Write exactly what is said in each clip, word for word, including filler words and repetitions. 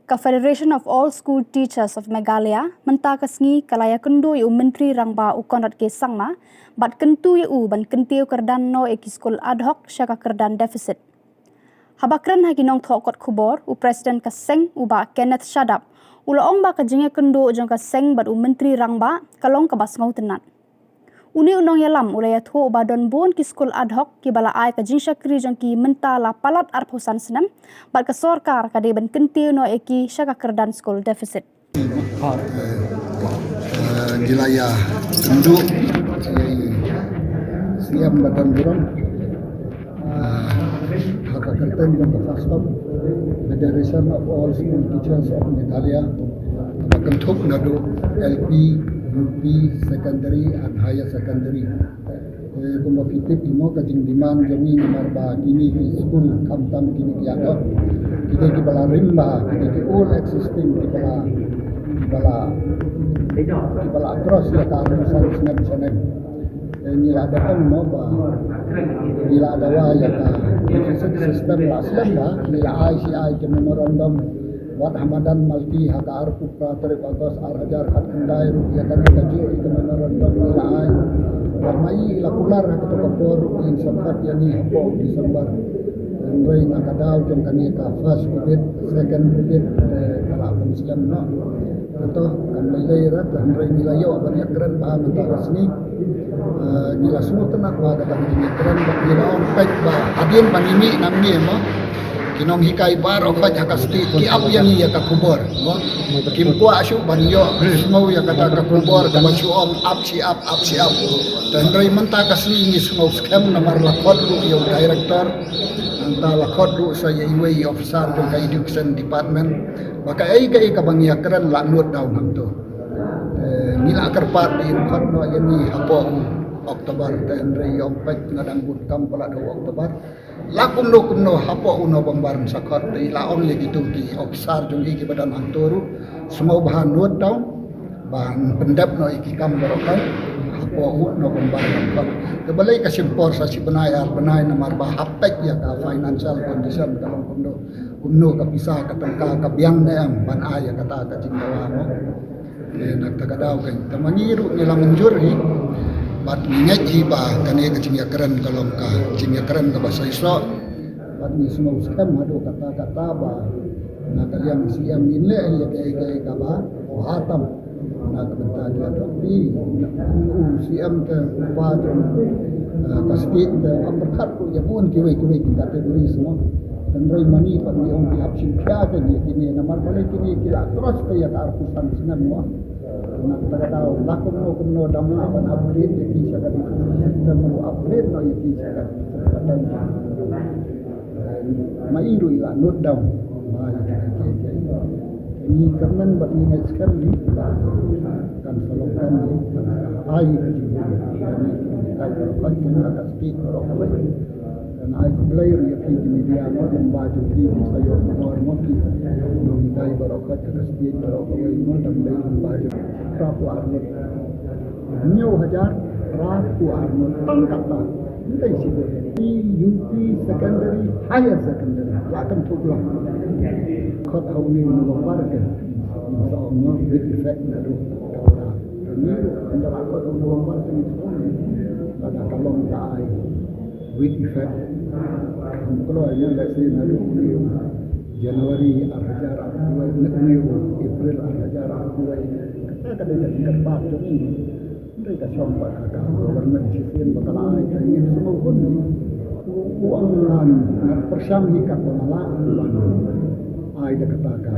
Ka Federation of All School Teachers of Meghalaya mynta ka sngi ka la ïakynduh ïa u Myntri Rangbah u Conrad K Sangma bad kyntu ïa u ban kyntiew kyrdan noh ïa ki skul ad hoc sha ka kyrdan deficit. Haba kren ha ki nongthoh kot khubor, u President ka seng u Bah Kenneth Shadap u la ong ba ka jingïakynduh jong ka seng bad u Myntri Rangbah ka long kaba sngewtynnat. Une u nongïalam u la ïathuh ba don bun ki skul ad hoc kiba la ai ka jingshakri jong ki mynta la palat arphew san snem bad ka sorkar ka dei ban kyntiew noh ïa ki sha ka kyrdan skul deficit. Ngi la ïakynduh, C M ba don burom ha ka kyrteng jong ka FASTOM, Federation of All School Teachers of Meghalaya, ba kynthup naduh L P, U P, secondary and higher secondary. Kumba phi tip hi mo, ka jingdemand jong ngi namar ba kine ki skul, khamtam kine ki ad hoc, ki dei kiba la rim bha, ki dei ki old existing, kiba la, kiba la, kiba la cross ïa ka arphew san snem snem. Ngi la da ong mo ba ngi la da wai ïa ka deficit system la slem bha. Ngi la ai shi ai ki memorandum wat ha madan Malki ha ka arphew phra tarik August ar hajar khatkhyndai ruh ïa kane kajuh ïa ka memorandum ngi la ai. Bad ma i la kular ha kato ka por ruh ngin sa khot ïa ngi hapoh December. Hynrei na ka daw jong kane ka first covid, second covid, ka la bun slem noh. Kato kam lei lei ra, hynrei ngi la ïoh ban ïakren bha mynta ka sngi. Ngi la sngewtynnat bha da ka jingïakren bad ngi la ong peit ba hadien ba ngi mih na ngi mo, ki nonghikai baroh khoit ha ka state ki ap ïa ngi ïa ka khubor mo. Kim kwah shuh ban ïohsngew ïa kata ka khubor kaba shu ong ap shi ap, ap shi ap. Te hynrei mynta ka sngi ngi sngew skhem namar la khot ruh ïa u director, mynta la khot ruh sa ïa iwei i officer jong ka education department ba kaei kaei kaba ngi ïakren la note down hangto. Ngi la kyrpad ba in khot noh ïa ngi hapoh u October, te hynrei ïa ong peit nga dang bun kam palat ha u October. La kumno kumno hapoh u November yn sa khot, te i la ong ïa kito ki officer jong i kiba don hangto ruh sngewbha note down ban pyndep noh ïa ki kam baroh khoit hapoh u November yn khot. Te balei ka shim por sa shi bnai ar bnai namar ba hap peit ïa ka financial condition ka long kumno, kumno ka pisa ka tyngka ka biang ne em ban ai ïa kata ka jingdawa mo. Te na kata ka daw kan, te ma ngi ruh ngi la mynjur hi bad ngi ngeit hi ba kane ka jingïakren ka long ka jingïakren kaba saisoh. Bad ngi sngewskhem haduh katta katta ba na ka liang C M ngin leh hi ïa kaei kaei kaba bha tam na ka bynta ki ad hoc. Phi, u C M te u ba jong ka state te u ap pyrkhat ruh ïa bun kiwei kiwei ki categories mo. Hynrei ma ngi pat ngi ong ki hap shim khia kein ïa kine namar balei kine ki la cross te ïa ka arphew san snem mo. Na kata ka daw la kumno kumno dang lah ban upgrade ïa ki sha ka district system, ruh upgrade noh ïa ki sha ka district system. Ma i ruh i la note down. Ma i ruh i la note down. Ngi kyrmen bad ngi ngeit skhem hi ba kan sa long kan hi, kan ai ka jinghikai baroh kawei, kan ai ka jinghikai baroh kawei. Kan ai khublei ruh ïa phi ki media mo, lem bad jong phi ki sa ïoh khubor mo, ki nonghikai baroh kawei, ka state baroh kawei mo, dang dei lem bad jong phi. Phra phew ar ngut. Hynñiew hajar phra phew ar ngut tang katta. Hynrei shibun. P U P secondary, higher secondary. La kan thuk la. Khot ha une u November te. Sa ong with effect naduh katta. Hynrei ynda la khot ha u November te, lada ka long ka ai with effect. Kam kloi ne, let's say naduh une u January ar hajar arphew wei, ne une u April ar hajar arphew wei. Kata ka dei ka jingkyrpad jong ngi. Hynrei ka shong bad ka, ka government shisien ba ka la ai, te ngin sngewbha. U, u ong ngan, ngan pyrshang hi katba nga lah ban ai da kata ka,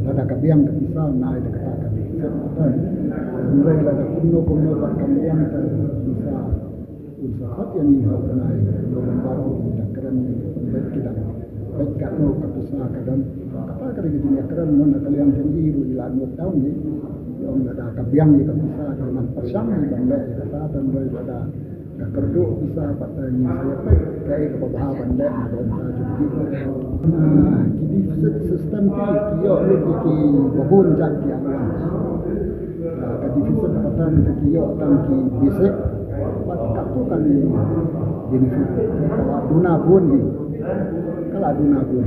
lada ka biang ka pisa ngan ai da kata ka deficit. Hynrei lada kumno kumno pat kam biang ka pisa, un sa khot ïa ngi ha u bnai November, un da kren ngi pynbeit ki dang beit katno ka pisa ka don. Kata ka dei ka jingïakren mo, na ka liang jong i ruh i la note down hi. Ong lada ka biang ïa ka pisa ka nang pyrshang hi ban leh ïa kata, hynrei lada ka kyrduh pisa pat te ngi sa ïa peit kaei kaba bha ban leh na ka bynta jong ki. Ki deficit system ki, ki ïoh lut ïa ki ba bun jait ki allowance. Ka deficit pat te ki ïoh tang ki basic, bad katto katne benefit. Ka la duna bun hi. Ka la duna bun.